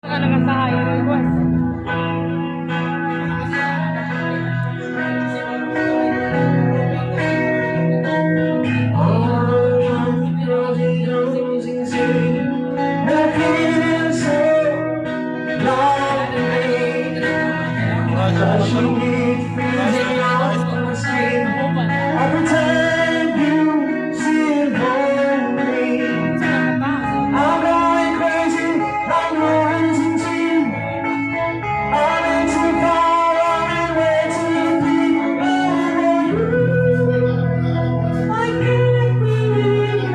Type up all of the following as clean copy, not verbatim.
Nakasahay, boss. Every time you see me, I'm going crazy, I'm losing team. I'm in too far, I'm in way too deep. Oh, you, I can't believe you're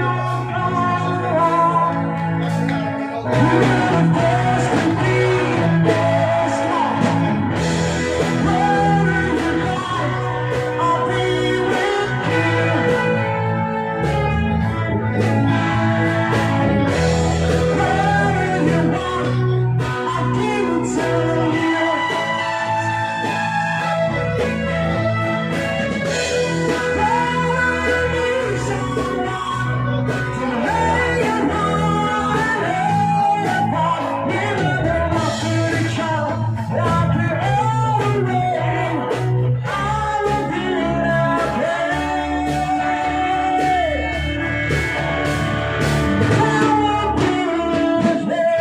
gone. You're the first to be the best one. Wherever you go, I'll be with you. Wherever you want, I'll give it to you. Wherever you need someone to lay your heart upon, remember what to each other, like we're always. I will be okay. I will be there.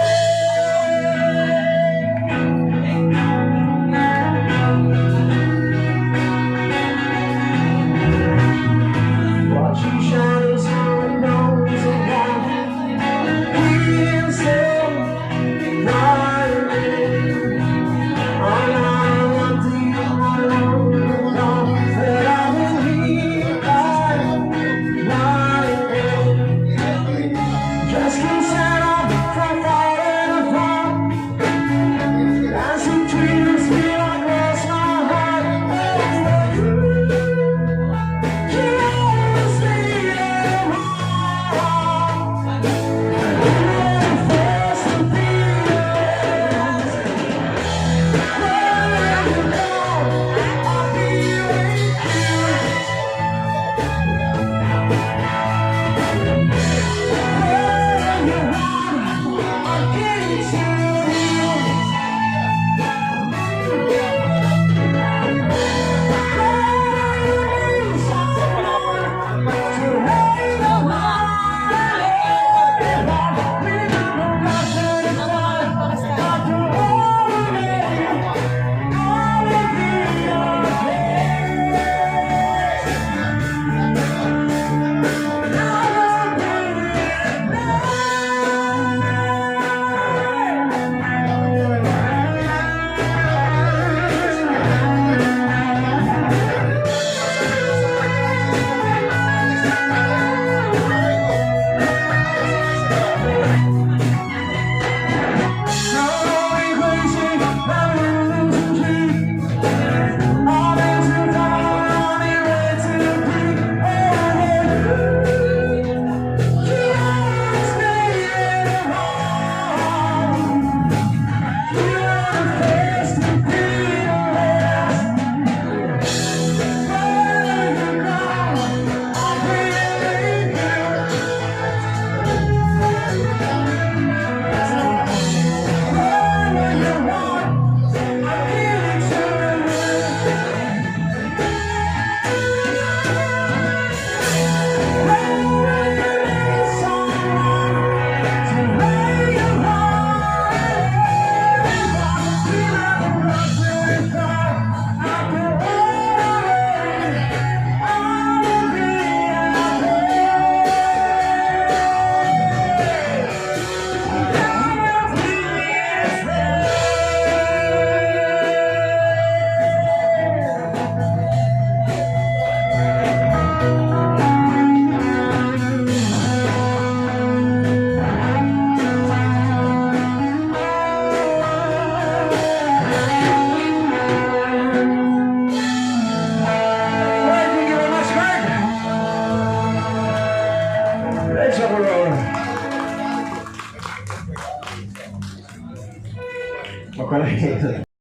Watching shadows and bones around, feel so violent. I want to alone, that I will leave my end. Just can't settle for falling apart. Dancing dreams feel across my heart. Oh, you, you always be around. You're the first to be the last. Wherever you go, I'll be with you. Wherever you want, I'll give it to you. Wherever you need someone to lay your heart upon, remember us at the time, after all the I will be okay. I will be going crazy, I'm losing sleep. I'm in too far, I'm in way too deep. Oh, you, you always made it wrong. You're the first to be the last. Wherever you go, I'll be with you. Wherever you want, I'll give it to you. Wherever you need someone to lay your heart upon, remember us at the time, after all the rain, I will be okay. I will be there. Right, thank you very much, Greg. Let's have a roll. Okay.